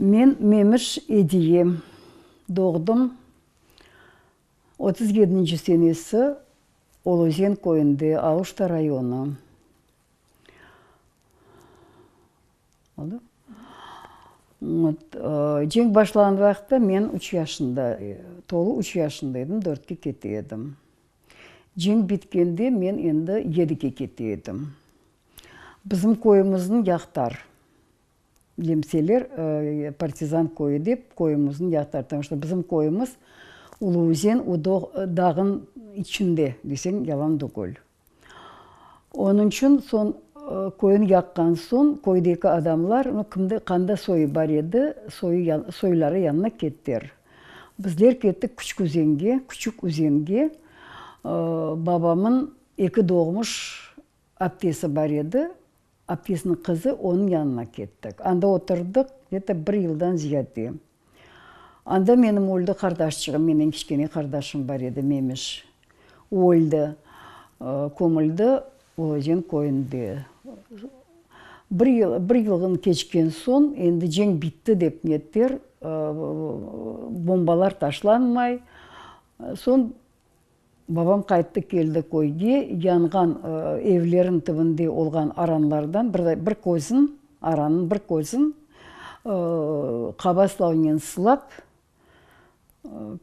Men Memiş Ediye, doğdım 37-nci senesi Uluzen köyünde, Aluşta rayonı. Oldı? Cenk başlağan vaqıtta men üç yaşında, tolu üç yaşında edim, dörtke kete edim. Cenk bitkende men endi yedige kete edim. Bizim köyümüzni yaqtar. Lemseler partizan köyü dep köyümüzni yaqtar. Потому что bizim köyümüz Ulu-Üzen dağın içinde deseñ yalan tügül. Onıñ içün soñ köyün yaqqan soñ köydeki adamlar, nu, kimde qanda soyu bar edi, soyu soyları yanına kettiler. Bizler kettik Küçük Üzenge, Küçük Üzenge, babamın eki doğmuş aptesi bar edi, aptesiniñ qızı, onıñ yanına kettik. Anda oturdıq gde-to bir yıldan ziyade. Anda menim öldi qardaşçığım, menden kiçkene qardaşım bar edi, Memiş. O öldi, kömüldi Uluözen köyünde. Bir yıl, bir yılğın keçken soñ, endi cenk bitti dep nettiler, bombalar taşlanmay. Soñ Babam qayttı keldi köyge, yanğan evlerin tübünde olğan aranlardan bir bir közün, arannıñ bir közün qaba sılavnen sılap,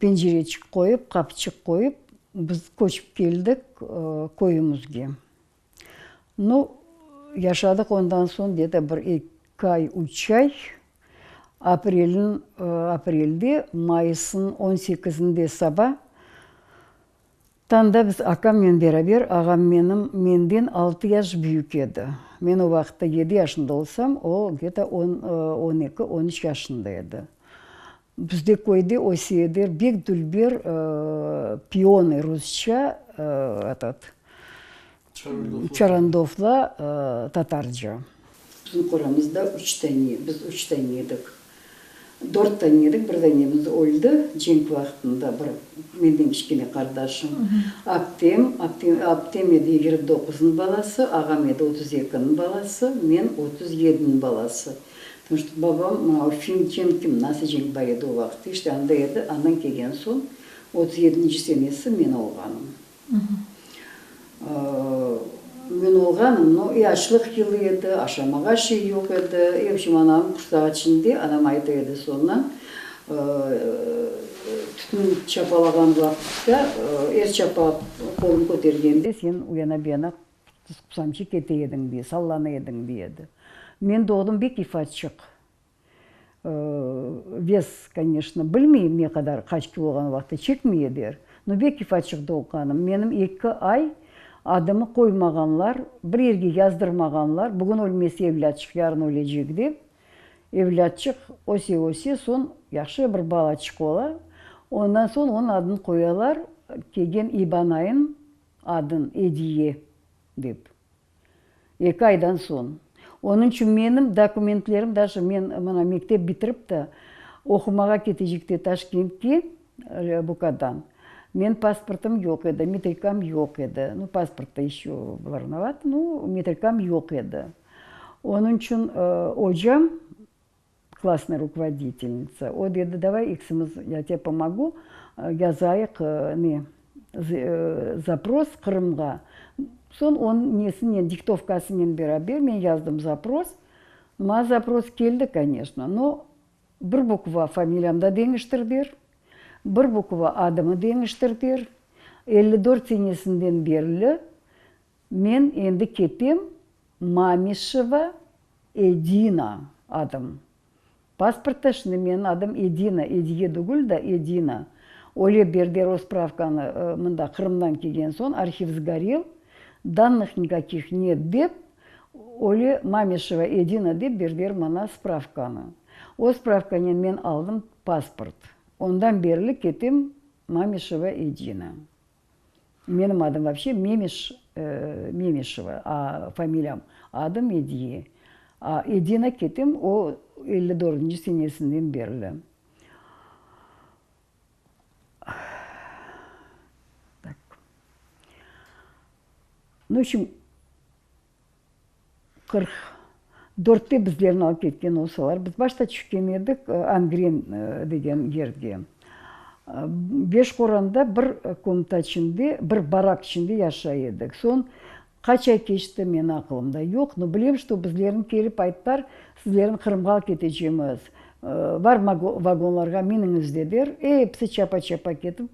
pencereçik qoyıp, qapıçıq qoyıp, biz köçip keldik köyümizge. Nu, yaşadıq ondan soñ de-to bir eki ay, üç ay. Aprelniñ, aprelde, mayısnıñ on sekizinde saba tañda biz akamnen beraber, ağam menim menden altı yaş büyük edi. Men o vaqıtta yedi yaşında olsam, o, gde-to on, on eki, on üç yaşında edi. Bizde köyde öse edi bek dülber pionı rusça, etot, çarandofla tatarca. Bizim qoramızda üç tane, biz üç tane edik. Dört tane edik, bir tanemiz öldi cenk vaqtında, bir menden kiçkene qardaşım. Aptem, aptem, aptem edi 29-nıñ balası, ağam edi 32-niñ balası, men 37-niñ balası. Потому что babam fin cenk kim, nasıl cenk bar edi o vaqıt, işte anda edi, andan kelgen soñ 37-nci senesi men olğanım. Men olğanım, no, i açlıq yılı edi, aşamağa şey yoq edi, i, vobşem, anamnıñ qursağı içinde, anam ayta edi soñundan, tütün çapalağan vaqıtta, er çapa qolun kötergende sen uyana-buyana Qusamçı kete ediñ, dey, sallana ediñ, dey edi. Men doğdım bek ifatçıq. Vez, koneçno, bilmeyim ne qadar, qaç kilo olğan vaqıtta çekmey edi, no bek ifatçıq doğğanım. Menim eki ay adımı qoymağanlar, bir yerge yazdırmağanlar, bugün ölmese evlâtçıq yarın ölecek dep. Evlâtçıq öse-öse, soñ yahşı bir balaçıq ola. Ondan soñ onıñ adını qoyalar, kelgen İbanayın Adın Ediye dep. Eki aydan soñ. Onıñ içün menim dokumentlerim, daje men mına mektep bitirip de oqumağa ketecekte Taşkentke, Bukadan, men pasportım yoq edi, metrikam yoq edi. Nu, pasport da eşço было ranovato, nu, metrikam yoq edi. Onıñ içün ocam, klassnıy rukovoditelnitsa, o dedi, davay ekisimiz, ya tebe pomogu, yazayıq ne, zapros Qırımğa. Soñ onıñ nesinen, diktovkasınen beraber men yazdım zapros. Maña zapros keldi, koneçno, no, bir bukva familiyamda deñiştirdiler, bir bukva adımı deñiştirdiler. 54 senesinden berli Men endi ketem, Mamişeva Edina adım. Pasportta şimdi menim adım Edina, Ediye tügül da, Edina. Öyle berdiler o spravkanı mında Qırımdan kelgen soñ, arhiv sgorel, dannıh nikakih net dep, öyle Mamişeva Edina dep berdiler maña spravkanı. O spravkanen men aldım pasport. Ondan berli ketem Mamişeva Edina. Menim adım vapşe Memiş, Memişeva, a familiyam, adım Ediye. A Edina ketim o 54-nci senesinden berli. Tak. Nu, şimdi 40. Dörtte bizlerni alıp ketken olsalar, biz başta tüşken edik Angren degen yerge. Beş qoranda bir komnata içinde, bir barak içinde yaşay edik. Soñ qaç ay keçti, menim aqılımda yoq, no bilem, şto bizlerni kelip ayttılar, sizlerni Qırımğa alıp ketecemiz, var vagonlarğa miniñiz dediler. Episi çapa-çapa ketip,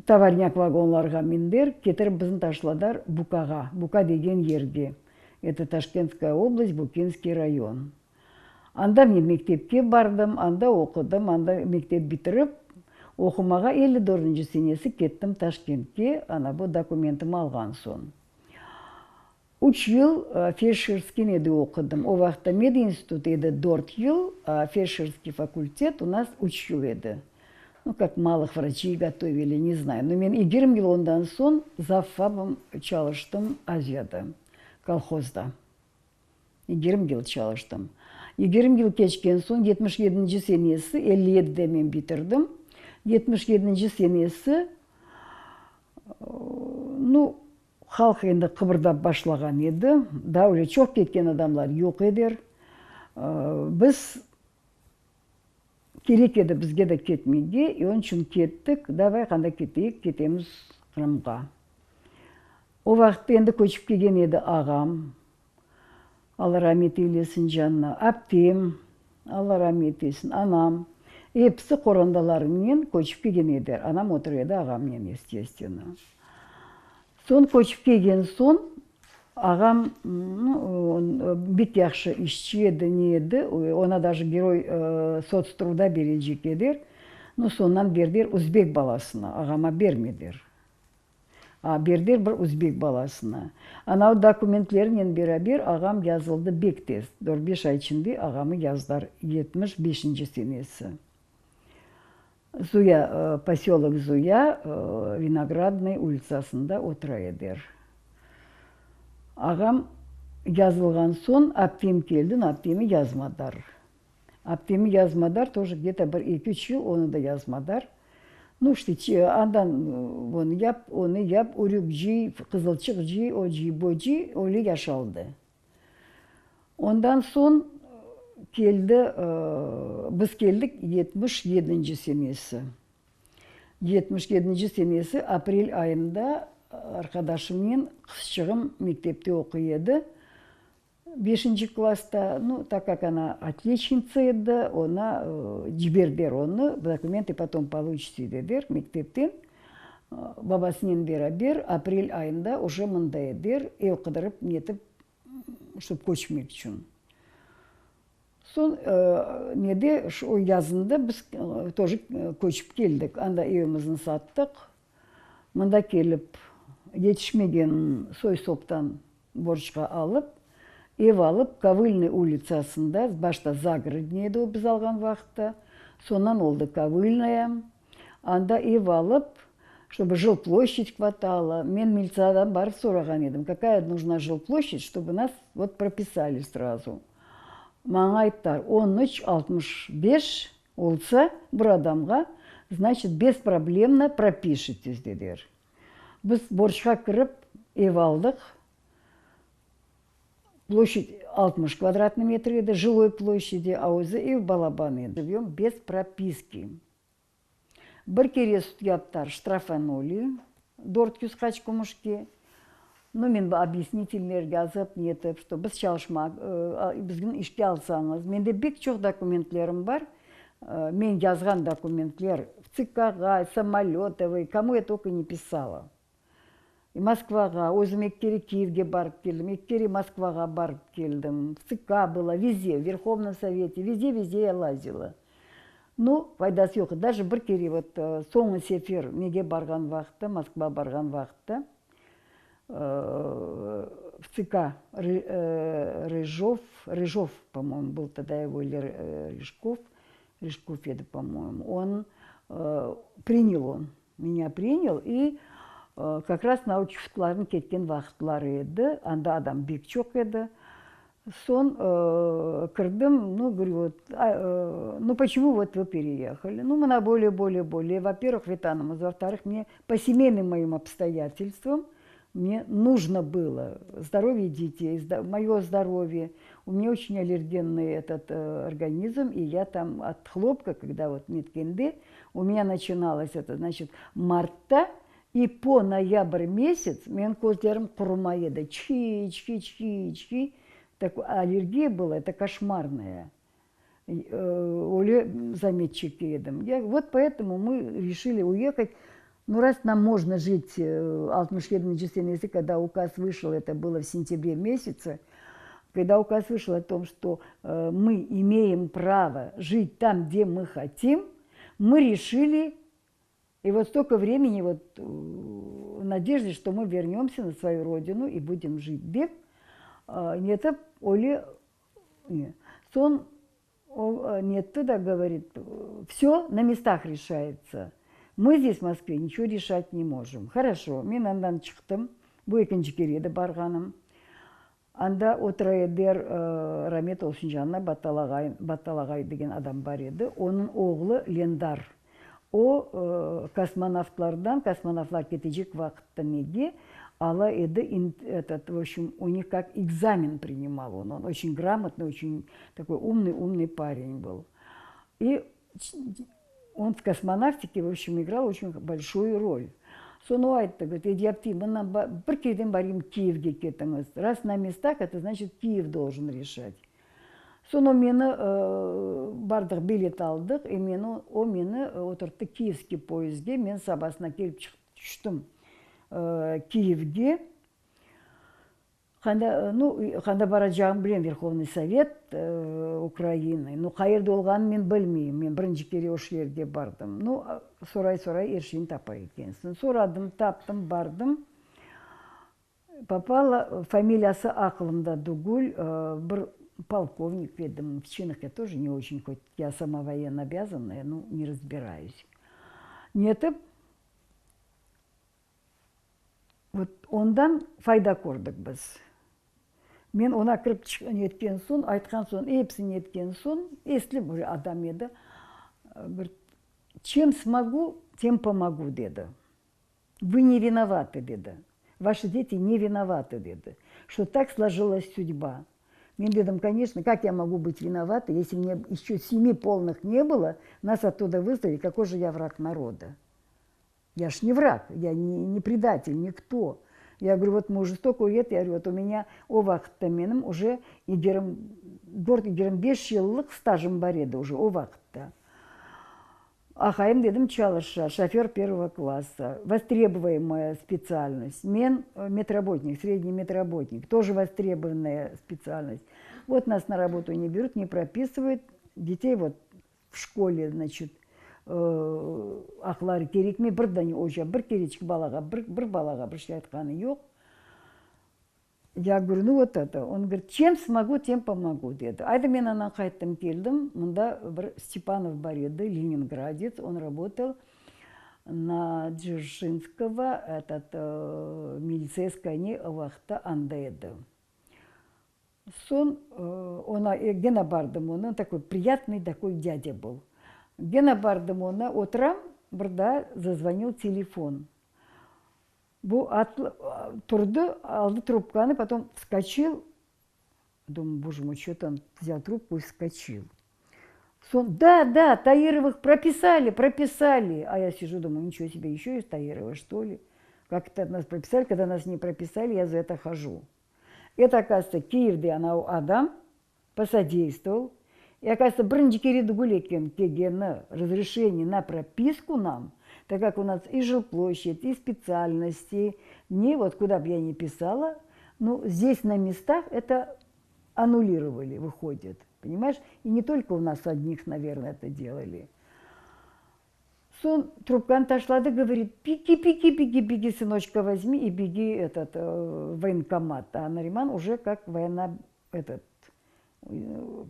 Tovarnâk vagonlarğa minder, ketirip bizni taşladar Bukağa, Buka degen yerge, eto Taşkentskaya oblast, Bukinskiy rayon. Anda men mektepke bardım, anda oqudım, anda mektep bitirip, oqumağa 54-nci senesi kettim Taşkentke, ana bu dokumentimi alğan soñ. Üç yıl feldşerskiy nede oqudım. O vaqıtta medinstitut edi dört yıl, a feldşerskiy fakultet u nas üç yıl edi. Nu, kak malых vraçey gotovili, ne znayu. No men yigirmi yıl ondan soñ zavfabım çalıştım Aziyada, kolhozda. Yigirmi yıl çalıştım. Yigirmi yıl keçken soñ, 77-nci senesi, 57-de men bitirdim, 77-nci senesi, nu, Halq endi qıbırdap başlağan edi, daa öyle çoq ketken adamlar yoq eder. Biz, kerek edi bizge de ketmege, e onıñ içün kettik, davay qanda keteyik, ketemiz Qırımğa. O vaqıtta endi köçip kelgen edi ağam, Alla ramet eylesin canına, aptem, Alla ramet eylesin, anam, episi qorandalarınen köçip kelgen ediler. Anam otura edi ağamnen, estestvenno. Soñ köçip kelgen soñ, ağam, nu, bek yahşı işçi edi, ne edi, oña daje Geroy sotstruda berecek ediler, nu, soñundan berdiler özbek balasına, ağama bermediler. A, berdiler bir özbek balasına. Anav dokumentlerinen beraber ağam yazıldı bek tez, dört-beş ay içinde ağamı yazdılar, 75-nci senesi. Zuya, posyolok Zuya, Vinogradnıy ulitsasında otura eder. Ağam yazılğan soñ aptem keldi, no aptemi yazmadar. Aptemi yazmadar, тоже gde-to bir eki-üç yıl onı da yazmadar. Nu, işte, andan onı yap, onı yap, ürük cıy, qızılçıq cıy, o cıy, bu cıy, öyle yaşaldı. Ondan soñ keldi, biz keldik 77-nci senesi. 77-nci senesi aprel ayında arqadaşımnen qızçığım mektepte oquy edi. Beşinci klassta, nu, tak kak ona otliçnitsa edi, ona ciberdiler onı, dokumenty potom poluçite dediler mektepten. Babasınen beraber aprel ayında uje mında ediler, ev qıdırıp netip, ştob köçmek içün. Soñ nede, şu yazında biz тоже köçip keldik. Anda evimizni sattıq. Mında kelip yetişmegen soy-soptan borcqa alıp, ev alıp, Kovılnıy ulitsasında, başta Zagorodnıy edi o biz alğan vaqıtta, soñdan oldı Kovılnaya, anda ev alıp, ştobı jilploşçid hvatalo, men militsiyadan barıp sorağan edim, kakaya nujna jilploşçid, ştobı nas vot propisali srazu. Maña ayttılar, on üç 65 olsa bir adamğa, znaçit, besproblemno propişetes, dediler. Biz borcqa kirip ev aldıq, ploşçad 60 kvadratnıy metr edi, jiloy ploşçadi, a özü ev balaban edi. Živyom bez propiski. Bir kere sud yaptılar, ştrafanuli, 400 qaç kümüşke. Nu, men obyasnitelner yazıp, netip, şto biz çalışma, bizni işke alsañız, mende bek çoq dokumentlerim bar, men yazğan dokumentler, VTsKğa, Samolötovıy, komu ya tolko ne pisala. Moskvağa, özüm eki kere Kiyevge barıp keldim, eki kere Moskvağa barıp keldim, VTsK была, vizde, Verhovnom Sovete, vizde, vizde ya lazila. Nu, faydası yoq edi. Daje bir kere vot soñu sefer nege barğan vaqıtta, Moskvağa barğan vaqıtta, VTsK Rıjov, Rıjov, po-moyemu, был тогда его ili Rıjkov, Rıjkov edi, po-moyemu, on prinyal on, Menya prinyal i kak raz mına o çuftlarnıñ ketken vaqıtları edi, anda adam bek çoq edi. Soñ kirdim, nu, govoryu, vot, nu, poçemu vot vı pereyehali? Nu, mına böyle, böyle, böyle, vo-pervıh, vetanımız, vo-vtorıh, mne po semeynym moim obstoyatelstvam. Мне нужно было здоровье детей, мое здоровье. У меня очень аллергенный этот организм, и я там от хлопка, когда вот неткенде, у меня начиналось это, значит, марта и по ноябрь месяц menim közlerim qurumay edi. Çhi, çhi, çhi, çhi. Так, аллергия была, это кошмарная. Öyle zamet çeke edim. Я, вот поэтому мы решили уехать. Ну, раз нам можно жить 67-nci senesi, когда указ вышел, это было в сентябре месяце, когда указ вышел о том, что мы имеем право жить там, где мы хотим, мы решили, и вот столько времени вот в надежде, что мы вернемся на свою родину и будем жить dep, netip, öyle soñ o netti da, говорит, все на местах решается. Мы здесь, в Москве, ничего решать не можем. Хорошо, men andan çıqtım, bu ekinci kere edi barğanım. Anda otura eder ramet olsun canına Battal ağay, Battal ağay degen adam bar edi, onıñ oğlu Lendar. O, kosmonavtlardan, kosmonavtlar ketecek vaqıtta nege ala edi, этот, в общем, у них как экзамен принимал он, он очень грамотный, очень такой умный, умный парень был. И он в космонавтике, в общем, играл очень большую роль. Soñ o ayttı, говорит, Ediye apte, mına bir kereden barayım Kiyevge ketiñiz. Раз на местах, это значит Киев должен решать. Soñ o meni bardıq, bilet aldıq, и meni, o meni oturttı kiyevskiy poyezdge, men sabasına kelip tüştim Kiyevge. Qanda, nu, qanda baracağımnı bilem, Verhovnıy Sovet Ukrainı, nu, qayerde olğanını men bilmeyim, men birinci kere o şeerge bardım. Nu, soray-soray er şeyni tapa ekensiñ. Soradım, taptım, bardım. Popala, familiyası aqılımda tügül, bir polkovnik edim, в чинах я тоже не очень, хоть я сама военнообязанная, ну, не разбираюсь. Netip, Vot, ondan fayda kördik biz. Men oña kirip netken soñ, aytqan soñ, episi netken soñ, esli bir adam edi, bir, Чем smogu, tem pomogu, dedi. Vı ne vinovatı, dedi. Vaşı deti ne vinovatı, dedi. Что так sloжилась судьба. Men dedim, конечно, как я могу быть виновата, если мне еще семи полных не было, нас оттуда выслали, какой же я враг народа? Я ж не враг, я не, не предатель, никто. Я говорю, вот мы уже столько лет, я говорю, вот у меня o vaqıtta menim уже 24, 25 yıllıq stajım bar edi уже o vaqıtta. Aqayım, dedim, çalışa, şofer первого класса, востребуемая специальность. Men медработник, средний медработник, тоже востребованная специальность. Вот нас на работу не берут, не прописывают. Детей вот в школе, значит, aqları kerekmey, bir dane oca, bir kereçik balağa, bir, bir balağa bir şey aytqanı yoq. Я говорю, ну вот это. Он говорит, чем смогу, тем помогу, dedi. Ayda men andan qayttım, keldim. Mında bir Степанов bar edi, ленинградец, он работал на Дзержинского, этот, милицейская ne vaqıtta anda edi. Soñ oña gene bardım onı, такой приятный такой дядя был. Gene bardım oña, oturam, bir daa зазвонил телефон. Bu atlı, turdı, aldı trubkanı, потом вскочил. Думаю, боже мой, что там, взял трубку и вскочил. Soñ, да, да, Таировых прописали, прописали. А я сижу, думаю, ничего себе, еще есть Таирова, что ли? Как это нас прописали, когда нас не прописали, я за это хожу. Это, оказывается, Kiyevde anav adam посодействовал. И, оказывается, birinci kere tügül eken kelgeni разрешение на прописку нам, так как у нас и жилплощадь, и специальности, не вот куда бы я ни писала, ну, здесь на местах это аннулировали, выходит, понимаешь? И не только у нас одних, наверное, это делали. Soñ trubkanı taşladı, говорит, беги, беги, беги, беги, сыночка, возьми и беги этот, в военкомат. А Нариман уже как военно, этот,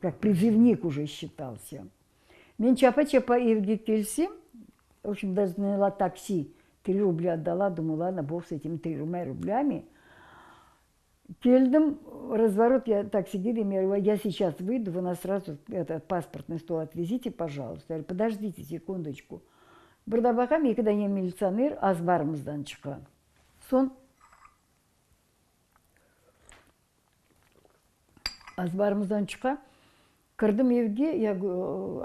как призывник уже считался. Men çapa-çapa evge kelsem, в общем, даже наняла такси, 3 рубля отдала, думаю, ладно, бог с этими тремя рублями. Keldim, разворот, я таксиге deyim, я говорю, я сейчас выйду, вы нас сразу этот паспортный стол отвезите, пожалуйста. Я говорю, подождите секундочку. Bir de baqam, eki dane militsioner azbarımızdan çıqa. Soñ. Azbarımızdan çıqa, kirdim evge, ya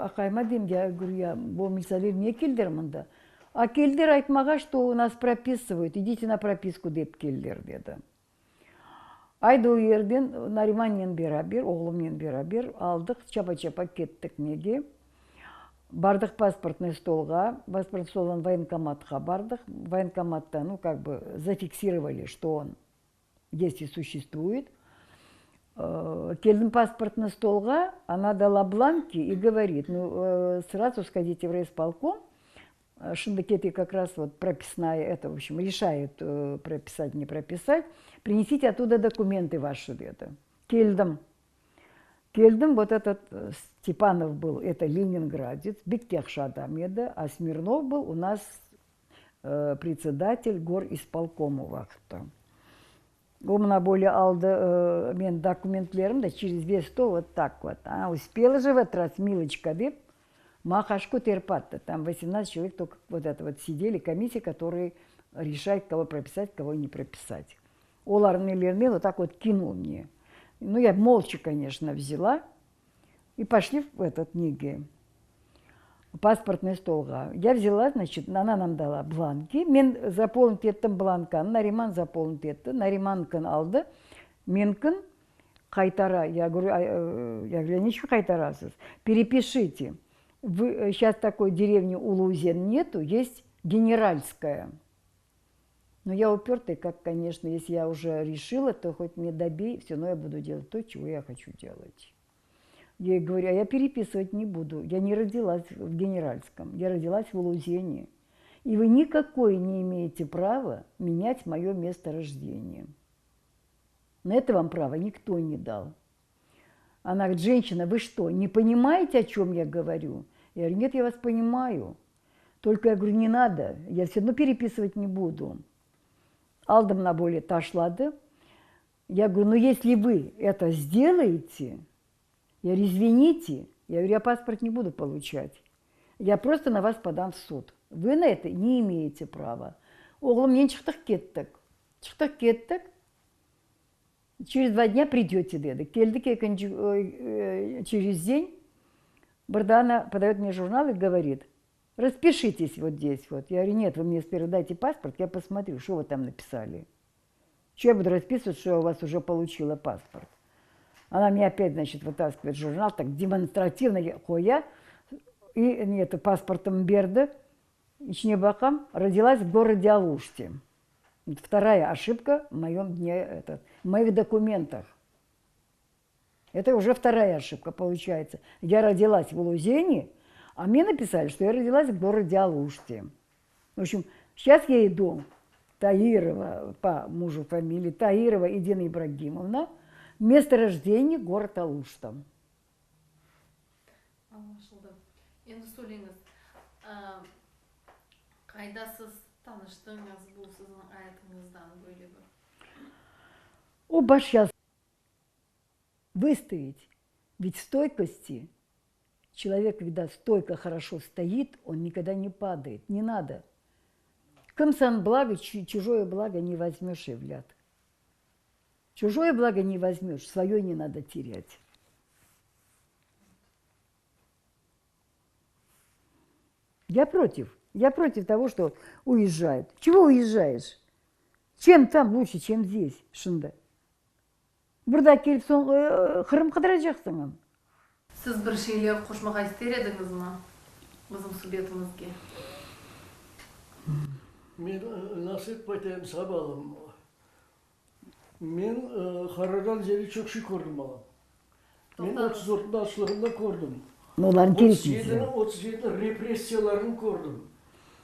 aqayıma deyim, ya говорю, ya bu militsioner ne keldiler mında? A keldiler aytmağa, что у нас propisıvayut, idite na propisku dep keldiler, dedi. Aydı o yerden Narimannen beraber, oğlumnen beraber aldıq, çapa-çapa kettik nege? Bardıq pasportnıy stolğa, pasportnıy stoldan voyenkomatqa bardıq, voyenkomatta, nu, kak bı, zafiksirovali, что on есть и существует. Keldim pasportnıy stolğa, ona dala blanki и говорит, ну, сразу сходите в райисполком, Şimdi kete как раз вот прописная, это, в общем, решает прописать, не прописать, принесите оттуда документы ваши, dedi. Keldim. Keldim, вот этот Степанов был, это ленинградец, bek yahşı adam edi, a Смирнов был у нас председатель горисполкома o vaqıtta. O mına böyle aldı menim dokumentlerimni de через весь stol вот так вот, a, uspela же в этот раз, miloçka, dep, maña qaş köterip attı. Там восемнадцать человек только вот это вот сидели, комиссия, которые решает, кого прописать, кого не прописать. Olarnıñ ellerine вот так вот кинул мне. Ну, я молча, конечно, взяла и пошли в этот nege, pasportnıy stolğa. Я взяла, значит, она нам дала бланки. Men zaполнить ettim blankanı, Nariman zaполнить etti. Narimanıñkini aldı, meniñkin qaytara. Я говорю, я говорю, ne içün qaytarasız? Перепишите. Вы, сейчас такой деревни Ulu-Özen нету, есть Генеральская. Но я упертый, как, конечно, если я уже решила, то хоть мне добей, все равно я буду делать то, чего я хочу делать. Я ей говорю, а я переписывать не буду. Я не родилась в Генеральском, я родилась в Ulu-Özeni. И вы никакое не имеете права менять мое место рождения. На это вам право никто не дал. Она говорит, женщина, вы что, не понимаете, о чем я говорю? Я говорю, нет, я вас понимаю. Только я говорю, не надо, я все равно переписывать не буду. Aldı mına böyle taşladı. Я говорю, ну если вы это сделаете, я говорю, извините, я говорю, я паспорт не буду получать. Я просто на вас подам в суд. Вы на это не имеете права. Oğlumnen çıqtıq kettik. Çıqtıq kettik. Через два дня придете, dedi. Keldik ekinci, через день. Bir daa она подает мне журнал и говорит, распишитесь вот здесь вот. Я говорю, нет, вы мне сперва дайте паспорт, я посмотрю, что вы там написали. Что я буду расписывать, что я у вас уже получила паспорт? Она мне опять, значит, вытаскивает журнал, так демонстративно qoya, и нет, pasportım berdi. İçine baqam, родилась в городе Алуште. Вторая ошибка в моем дне, этот, в моих документах. Это уже вторая ошибка получается. Я родилась в Ulu-Özeni, а мне написали, что я родилась в городе Алуште. В общем, сейчас я иду, Таирова, по мужу фамилии, Таирова Эдина Ибрагимовна, место рождения город Алушта. Añlaşıldı. Endi söyleñiz, qayda siz tanıştıñız, bu siziñ ayatıñızdan böyle bir. O baş yaz выстоять. Ведь стойкости, человек, когда стойко хорошо стоит, он никогда не падает. Не надо. Kimseniñ благо, чужое благо не возьмешь, evlât. Чужое благо не возьмешь, свое не надо терять. Я против. Я против того, что уезжают. Чего уезжаешь? Чем там лучше, чем здесь, şimdi? Burada kelip soñ Qırım qıdıracaqsıñ. Siz bir şeyler qoşmağa ister ediñizmi bizim subetimizge? Men nasıl etip aytayım saña, balam? Men qaradan ziyade çoq şey kördim, balam. Men 34-niñ açlığını da kördim. Olarnıñ kerekmez. 37-niñ repressiyalarını kördim.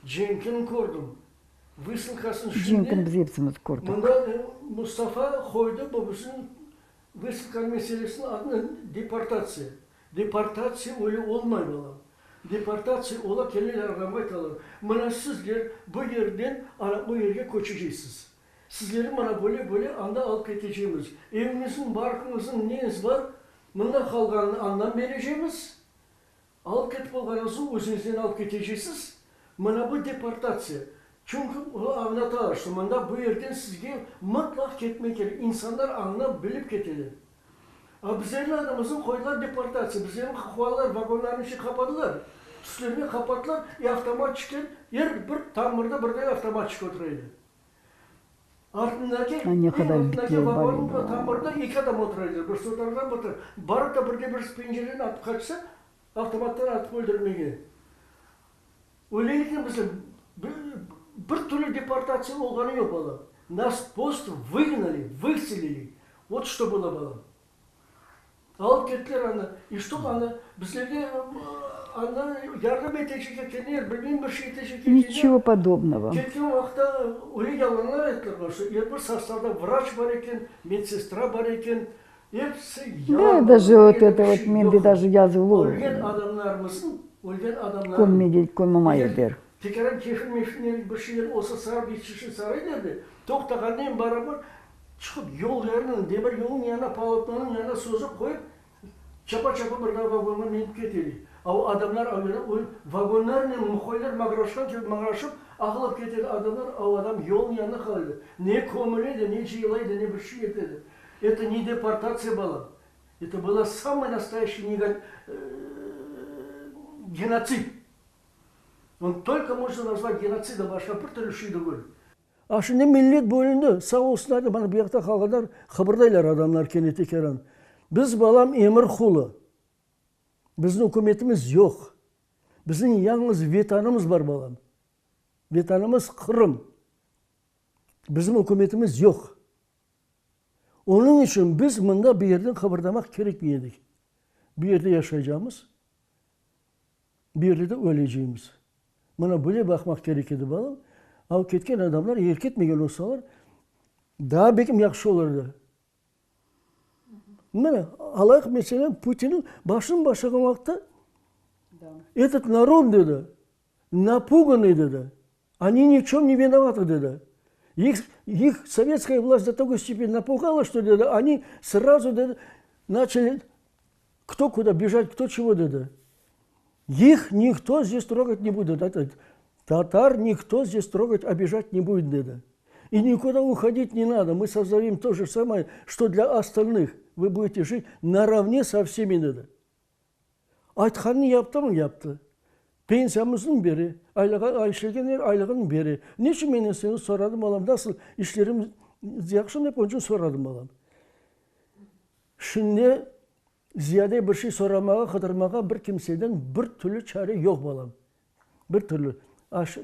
Cenkini kördim. Vısılkasını şimdi. Cenkini biz epsimiz kördik. Mında Mustafa qoydı bu bizim vısılka meselesiniñ adını deportatsiya. Deportatsiya öyle olmay, balam. Deportatsiya ola, keleler adamğa aytalar, mına sizler bu yerden ana o yerge köçeceksiz. Sizlerni mana böyle-böyle anda alıp ketecemiz. Eviñizniñ, barqıñıznıñ, neñiz bar, mında qalğanını andan berecemiz. Alıp ketip olğanıñıznı özüñiznen alıp ketecesiz. Mına bu deportatsiya. Çünki añlatalar, şto mında bu yerden sizge mıtlaq ketmek kerek. İnsanlar añlap, bilip keteler. A bizlerniñ adımıznı qoydılar deportatsiya, bizlerni quvalar, vagonlarnıñ içine qapadılar, üstlerine qapattılar, i avtomatçikler, er bir tamburda birden avtomatçik otura edi. Artındaki, A ne eñ qadar artındaki bitler bar vagonnıñ edi. tamburda eki adam otura ediler, birisi o taraftan, bir taraftan. Barıp da birde birisi pencereden atıp qaçsa, avtomattan atıp öldürmege. Öyleliknen bizler bir türlü deportatsiya olğanı yoq, balam. Nas posto vıgnali, vıselili. Vot çto bylo, balam. Alıp kettiler anda. İ çto anda bizlerge anda yardım etecek ekenler, bilmem bir şey etecek ekenler. Niçego podobnogo. Ketken vaqıtta öyle yalanlar ayttılar başta. Er bir sostavda vraç bar eken, medsestra bar eken. Episi Da, yalan, daje balam, vot öyle eto bir vot şey mende yoq. daje yazılı. Ölgen adamlarımıznıñ, ölgen adamlarnıñ, Kömmege, kömmemay eger eder. tekrar kefin mefin bir şeyler olsa sarıp yetişişini saray derdi, toqtağannen barabar çıqıp yollarnıñ, demir yolnıñ yanına, polotnonıñ yanına sozıp qoyıp, çapa-çapa bir daa vagonğa minip kete edik. A o adamlar o yerde ölip, vagonlarnen muhoylar mağraşqan kibi mağraşıp, ağlap kete edi adamlar, a o adam yolnıñ yanında qala edi. Ne kömüle edi, ne cıyıla edi, ne bir şey ete edi. Eto ne deportatsiya balam, eto была samıy nastoyaşiy genotsid. Onı tolko mojno nazvat genotsidom, başqa bir türlü şey degil. A şimdi millet bölündi, sağ olsunlar da mana bu yaqta qalğanlar qıbırdaylar adamlar kene tekâran. Biz balam emir qulu, bizim ükümetimiz yoq, bizim yañğız Vetanımız bar balam, Vetanımız Qırım, bizim ükümetimiz yoq. Onıñ içün biz mında bir yerden qıbırdamaq kerekmey edik. Bu yerde yaşaycamız, bu yerde de öleceymiz. Mına böyle baqmaq kerek edi, balam. A ketken adamlar, eger ketmegen olsalar, daa belkim yahşı olur edi. Mına, alayıq, meselen, Putinniñ başını başlağan vaqıtta, Etot narod, dedi, napuganıy, dedi. Oni ni v çöm ne vinovatı, dedi. İh, ih sovetskaya vlast do takoy stepeni napugala, çto, dedi, oni srazu, dedi, načali kto kuda bejat, kto çego, dedi. İh nikto zdes trogat ne budet, dedi. Tatar nikto zdes trogat, obijat ne budet, dedi. I nikuda uhodit ne nado, mı sozdadим to je samoye, çto dlâ ostalnıh, vı budete jit naravne so vsemi, dedi. Aytqanını yaptımı? Yaptı. Pensiyamıznı bere, aylığa, işlegenler aylığını bere. Neçün menden seni soradım, balam, nasıl işlerimiz yahşımı dep, onıñ içün soradım, balam. Şimdi ziyade bir şey soramağa, qıdırmağa bir kimseden bir türlü çare yoq, balam. Bir türlü. Aş,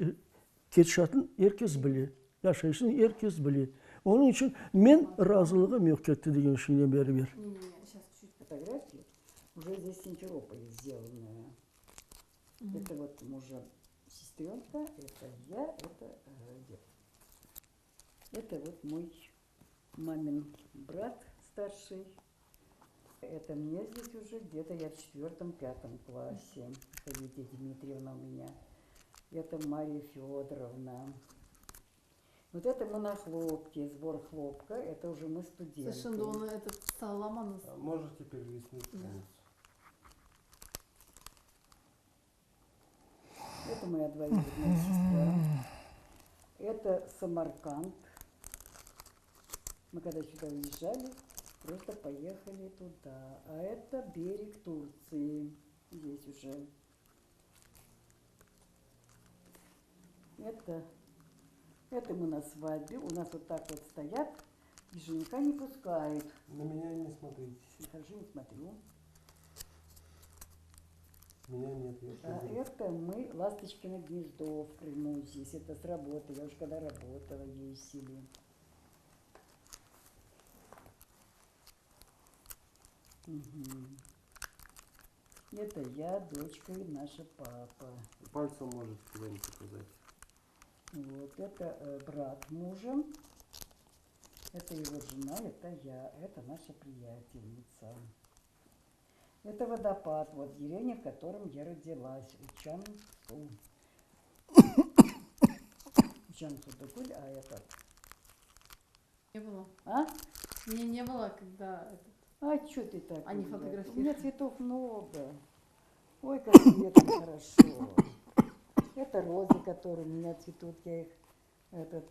ketişatnı er kes bile, yaşayışnı er kes bile. Onıñ içün men razılığım yoq ketti degen şeynen beraber. Уже здесь в Симферополе сделанная. Это вот мужа сестренка, это я, это дед. Это вот мой мамин брат старший. Это мне здесь уже где-то я в четвертом-пятом классе. Это Лидия Дмитриевна у меня. Это Мария Федоровна. Вот это мы на хлопке, сбор хлопка, это уже мы студенты. Siz şimdi onı этот sağlamañız. Можете перелистнуть страницу. Это моя двоюродная сестра. Это Самарканд. Мы когда сюда уезжали, просто поехали туда. А это берег Турции. Здесь уже. Это, это мы на свадьбе. У нас вот так вот стоят и жениха не пускают. На меня не смотрите. Хорошо, не смотрю. Меня нет, я А это мы Ласточкино гнездо в Крыму здесь. Это с работы. Я уж когда работала, ездили. Угу. Это я, дочка и наша папа. Пальцем можете куда-нибудь показать. Вот, это э, брат мужа, это его жена, это я, это наша приятельница. Это водопад, вот деревня, в котором я родилась, Учан-Су. Учан-Су такой, а этот... Не было. А? Меня не было, когда этот... А что ты так? Они У меня фотографировали. цветов много. Ой, как цветом хорошо. Это розы, которые у меня цветут, я их этот,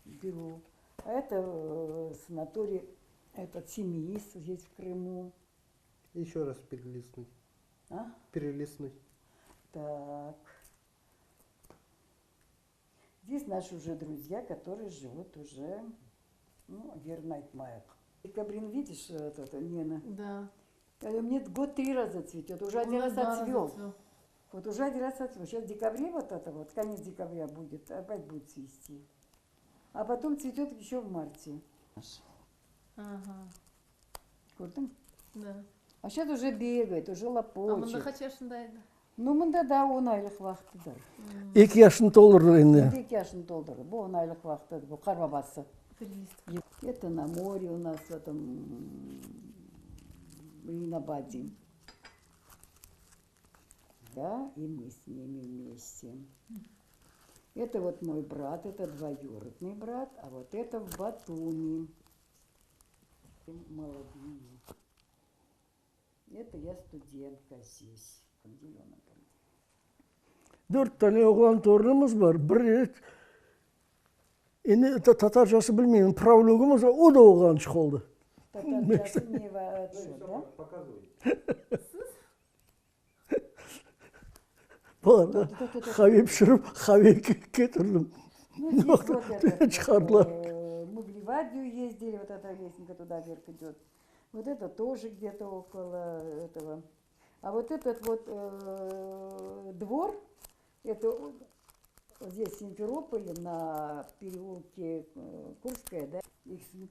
беру. А это э, санаторий, этот Семиис здесь в Крыму. Еще раз перелистнуть. А? Перелистнуть. Так. Здесь наши уже друзья, которые живут уже, ну, верно, Маяк. Декабрин, видишь, этот, Нина? Да. Я говорю, Мне год три раза цветет, уже один У нас раз два раза отцвел. цвел. Вот уже один раз отцвел. Сейчас в декабре вот это вот, конец декабря будет, опять будет цвести. А потом цветет еще в марте. Ага. Kördiñ? Да. А сейчас уже бегает, уже А mında лопочет. qaç yaşında edi? Ну, mında da 10 aylıq vaqtıdır. 2 yaşını toldurdı endi. 2 yaşını toldurdı. Bu 10 aylıq vaqtıdır. Bu qartbabası. Прелесть. Это на море у нас в этом Ленинабаде. Да, и мы с ними вместе. Это вот мой брат, это двоюродный брат, а вот это в Батуми. Молодые. Это я студентка здесь, в зеленом. 4 tane oğlan torunımız bar. Bir endi tatarcası bilmeyim, правнугımız bar, o da oğlançıq oldı. Tatarcası ne var, что, да? Показывай. Balalarğa qave pişirip, qave ketirdim. Ну, здесь вот этот вот, Çıqardılar. мы в Ливадию ездили, вот эта лесенка туда вверх идет. Вот это тоже где-то около этого. А вот этот вот двор, это вот здесь в Симферополе на переулке Курская, да, их сын.